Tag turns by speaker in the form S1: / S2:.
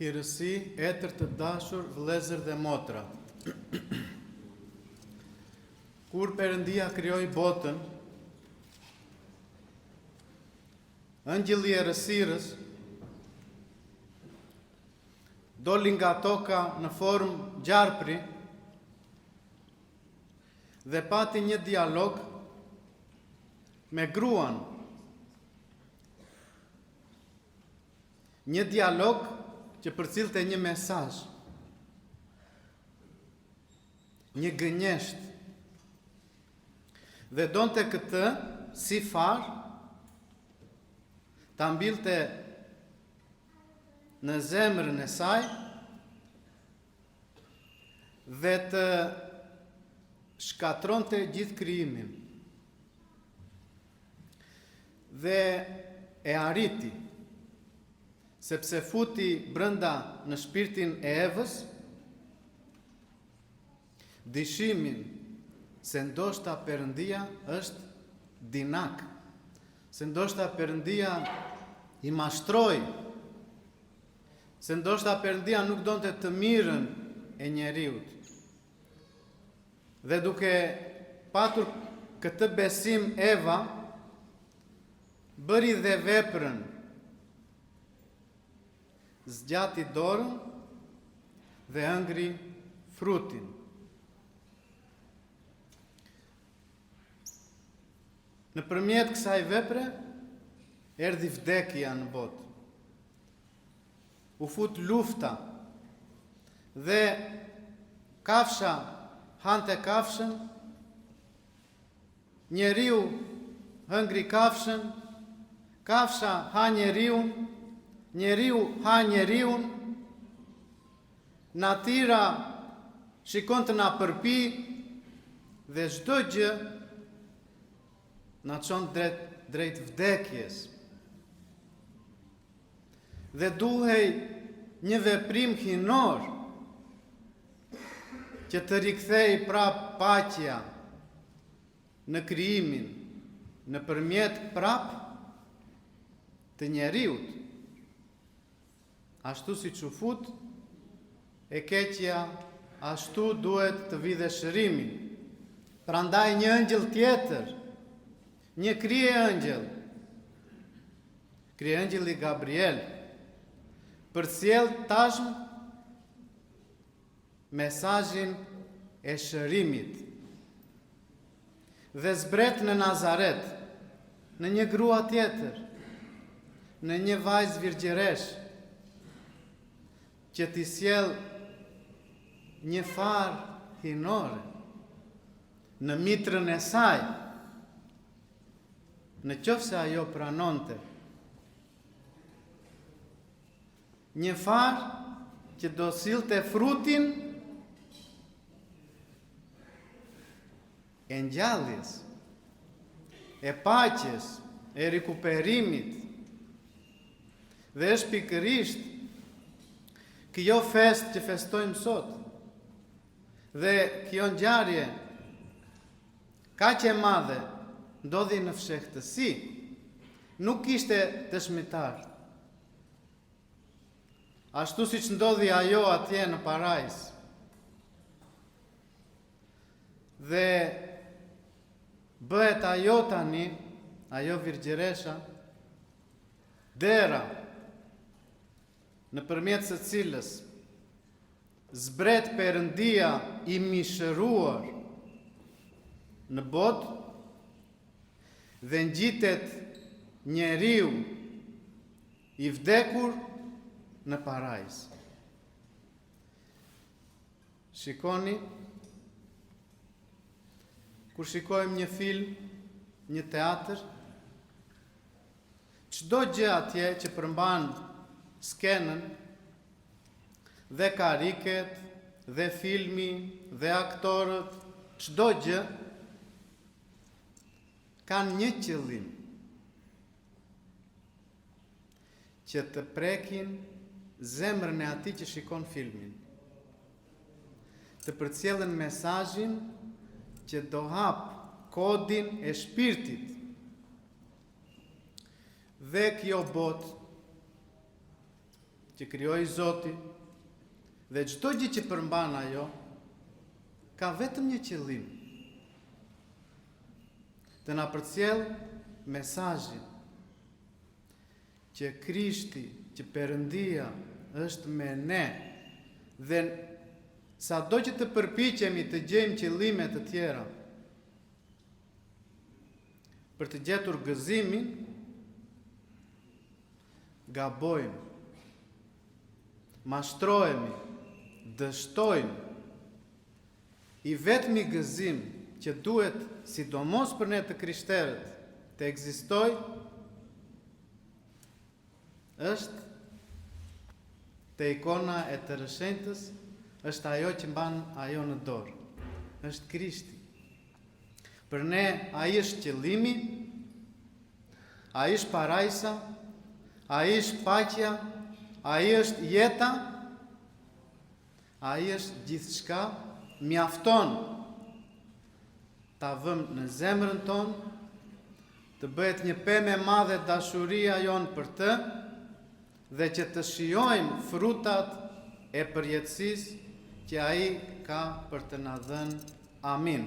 S1: Hirësi, etër të dashur, vëllezër dhe motra. Kur Perëndia krijoi botën, Engjëlli i errësirës doli nga toka në formë gjarpri dhe pati një dialog me gruan. Një dialog që përcillte një mesazh. Një gënjeshtër. Dhe donte këtë si farë ta mbillte në zemrën e saj dhe të shkatërronte gjithë krijimin. Dhe e arriti, sepse futi brenda në shpirtin e Evës dyshimin se ndoshta Perëndia është dinak, se ndoshta Perëndia i mashtroi, se ndoshta Perëndia nuk donte të mirën e njeriut. Dhe duke patur këtë besim Eva, bëri dhe veprën, zgjati dorën dhe hëngri frutin. Nëpërmjet kësaj vepre, erdhi vdekja në botë. U fut lufta dhe kafsha hante kafshën, njeriu hëngri kafshën, kafsha ha njeriun, njeriu ha njeriun, natyra shikon të na përpijë dhe çdo gjë na çon drejt drejt vdekjes. Dhe duhej një veprim hyjnor që të rikthehej prapë paqja në krijimin nëpërmjet prapë të njeriut. Ashtu siç u fut e keqja, ashtu duhet të vijë dhe shërimi. Prandaj një ëngjëll tjetër, një kryeëngjëll, kryeëngjëlli Gabriel, përcjell tashmë mesazhin e shërimit dhe zbret në Nazaret, në një grua tjetër, në një vajzë virgjëreshë, që t'i sjellë një farë hyjnore në mitrën e saj, në qoftë se ajo pranonte. Një farë që do sillte frutin e ngjalljes, e paqes, e rikuperimit. Dhe është pikërisht kjo festë që festojmë sot. Dhe kjo ngjarje kaq e madhe ndodhi në fshehtësi. Nuk kishte dëshmitarë. Ashtu siç ndodhi ajo atje në parajsë. Dhe bëhet ajo tani, ajo virgjëresha, dera nëpërmjet së cilës zbret Perëndia i mishëruar në botë dhe ngjitet njeriu i vdekur në parajsë. Shikoni, kur shikojmë një film, një teatër, çdo gjë atje që përmban skenën dhe karriket dhe filmi dhe aktorët, çdo gjë kanë një qëllim që të prekin zemrën e atij që shikon filmin. Të përcjellin mesazhin që do hapë kodin e shpirtit. Dhe kjo botë. që krijoi Zoti dhe çdo gjë që përmban ajo ka vetëm një qëllim. Të na përcjellë mesazhin që Krishti, që Perëndia është me ne dhe sado që të përpiqemi të gjejmë qëllime të tjera për të gjetur gëzimin, gabojmë, mashtrohemi, dështojmë. I vetmi gëzim që duhet, sidomos për ne të krishterët, të ekzistojë, është te ikona e Tërëshenjtës, është ajo që mban ajo në dorë. Është Krishti. Për ne ai është qëllimi, ai është parajsa, ai është paqja, ai është jeta, Ai është gjithçka, mjafton ta vëmë në zemrën tonë, të bëhet një pemë e madhe dashuria jonë për të dhe që të shijojmë frutat e përjetësisë që ai ka për të na dhënë. Amin.